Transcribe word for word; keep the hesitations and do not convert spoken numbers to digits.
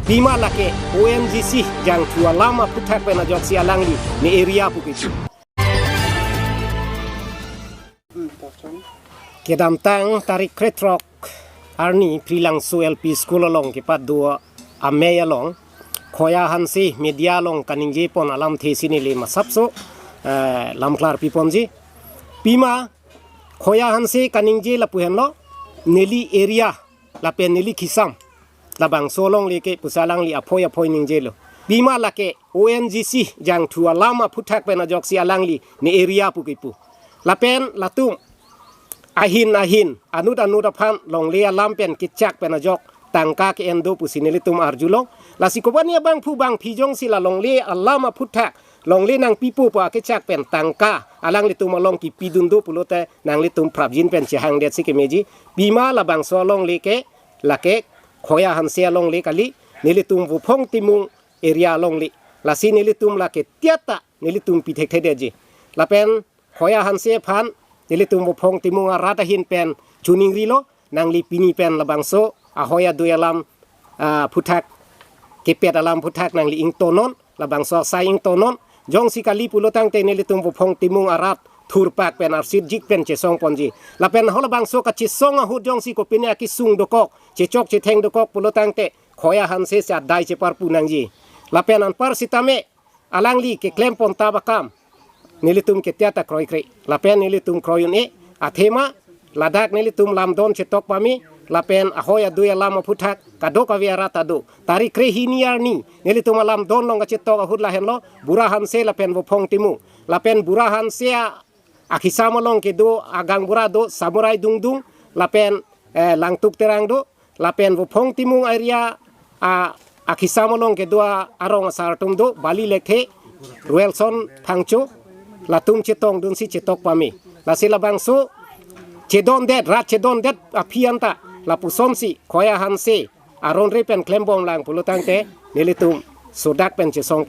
Pima lake O N G C jangthu alam aphuthak pen ajoksi alangli ne area pu kipu. Kedamtang tarik krethrok arni Phrilangso L P School along kepado amei along Khoya Hanse media along kaningje pon alamthe si neli masapso, eh, lamklar piponji. Pima Khoya Hanse kaningje lapu henlo, neli area lapen neli kisam labangso alongle ke pusi alangli aphoi aphoi ningjelo. Pima lake O N G C jangthu alam aphuthak pen ajoksi alangli ne area pu kipu. Lapen latum ahin ahin, anut anut aphan longle alam pen kechak pen ajok tangka ke-en do pusi nelitum arjulong. Lasi kobani abangphu bangphi jongsi la longle alam aphuthak, longle nangpipo pu akechak pen tangka alanglitum along kipidun do pulote nanglitum prapjin pen chehangdet si kemeji. Pima labangso alongle ke lake Khoya Hanse alongle kali, nelitum Vophong Timung area alongle. Lasi nelitum lake tiata nelitum pithekthe detji. Lapen Khoya Hanse aphan nelitum Vophong Timung arat ahin pen choningrilo, nangli pini pen labangso ahoi adui alam, ah, aphuthak, kepet alam aphuthak nangli ingtonnon, labangso asai ingtonnon. Jongsi kali pulotangte nelitum Vophong Timung arat thurpak pen arsitjik pen chesong ponji. Lapen halabangso kachesong ahut jongsi kopine akesung dokok, chechok chetheng dokok pulotangte Khoya Hanse si adai cheparpu nangji. Lapen anpar sitame alangli keklem pon ta bakam nelitum ke tiata kroikre. Lapen nelitum kroi un-e, athema ladak nelitum lamdon chetok pame, lapen ahoi adui alam aphuthak kadokave arat ta do. Tarik krehini arni nelitum alamdon along kachetok ahut lahenlo, Bura Hanse lapen Vophong Timung. Lapen Bura Hanse a-, akisam along kedo agaonbura do, Samurai Dungdung, lapen, eh, Langtuk Terang do, lapen Vophong Timung area a, akisam along kedo arong asar atum do, Bali Lekthe, Ruelson Phangcho, latum chetongdunsi chetok pame. Lasi labangso chedondet, rat chedondet aphi anta lapusonsi Khoya Hanse aron re pen klembom lang pulotangte nelitum sodak pen chesong